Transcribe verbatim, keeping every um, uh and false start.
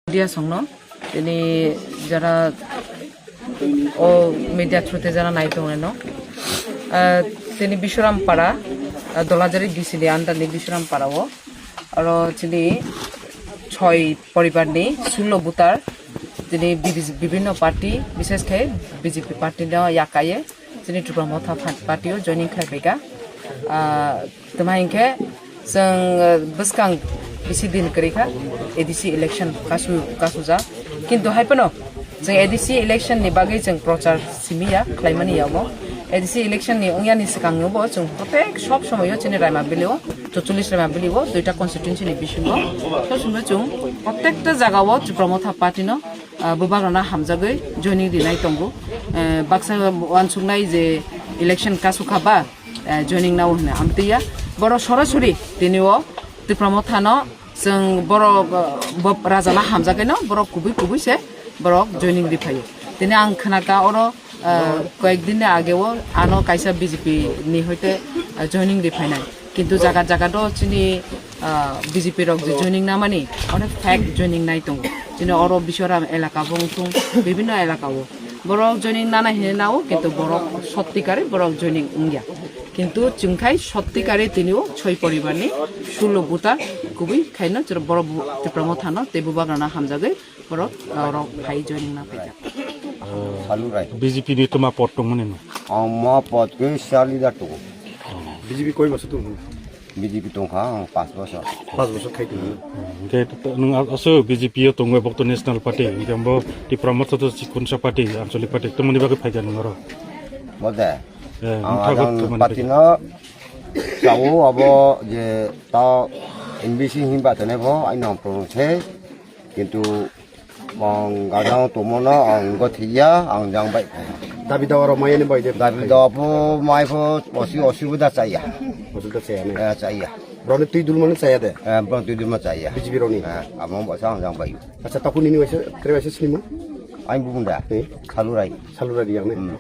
Media songno, tini jara o media through te jara nai tonglaino. Ah, tini Bishoram Para, ah, Dolajari D C ni under ni Bishoram Para o. Aro chini choi poribar ni sullo butar, tini bibi-, bibinno party, bishesh khe B J P party no yakaye. Chini Tipra Motha pha-, party o joining khlai phaikha. Ah, tama hinkhe chwng, ah, bwskang bisi din kwrwi kha A D C election kasu, kasuja. Kintu hai phano chwng A D C election ni bagwi chwng prochar simi ya, khlaimani ya omo. A D C election ni wngya ni swkang no bo chwng protek sob somoyo chini Raima Valley o, chorchollis Raima Valley o, duita constituency ni bisingo. Sob somoyo chwng protekta jaga o Tipra Motha party no ah, bubagrano hamjagwi joining rinai tongo. Eh, baksa uansuknai je election kasukha ba, eh, joining nao hwnwi amtwiya. Borok sorasori tini o Tipra Mothano chwng borok, eh, bo rajano hamjagwino borok kubui kubui se borok joining riphaio. Tini ang khnaka oro, eh, koyek din ni age o ano kaisa B J P ni hoite, eh, joining riphainai. Kintu jaga jaga do chini, ah, B J P rok je joining namani, onek fake joining nai tongo. Chini oro Bishoram elaka bo wngthung, bibinno elaka o. Borok joining nana hinwi nao, kintu borok sotti kari borok joining wngya. Kintu chwngkhai sotti kari tini o choi poribar ni sullo buta kubui khaino chwrw borok bu-, Tipra Mothano tei bubagrano hamjagwi borok, ah, rok phai joining na phaikha. Salu Rai. B J P ni tuma pot tongmani no? Ang ma pot ke sali da tongo. B J P koi bosor tongo? B J P tongkha ang pas bosor. Pas bosor khai tongo. Hwnkhe to nwng a-, aso B J P o tongo, bok to National Party, hwnkhe bo Tipra Motha to chikonsa party, anchalik party, tongmani bagwi phaikha nwng oro? Bo de. Eh, ang wngkha ajang tongmani party bagwi. No sao abo je ta N B C himba tene bo aino prono se. Kintu ang gadang tumono ang go thiya ang jang bai. Dabi dawa rok maya ni bai de. Dabi dawa pho mai pho osi osi buda chaya. Osi buda chaya ne. Eh, chaya. Roni tui dul mano chaya de. Eh, bro tui dul ma chaya. B J P roni. Eh, amo bo sa ang jang bai. Acha taku nini waisa kre waisa sini mo? Ang bumda. Eh? Salurai. Salurai yang ne. Hmm.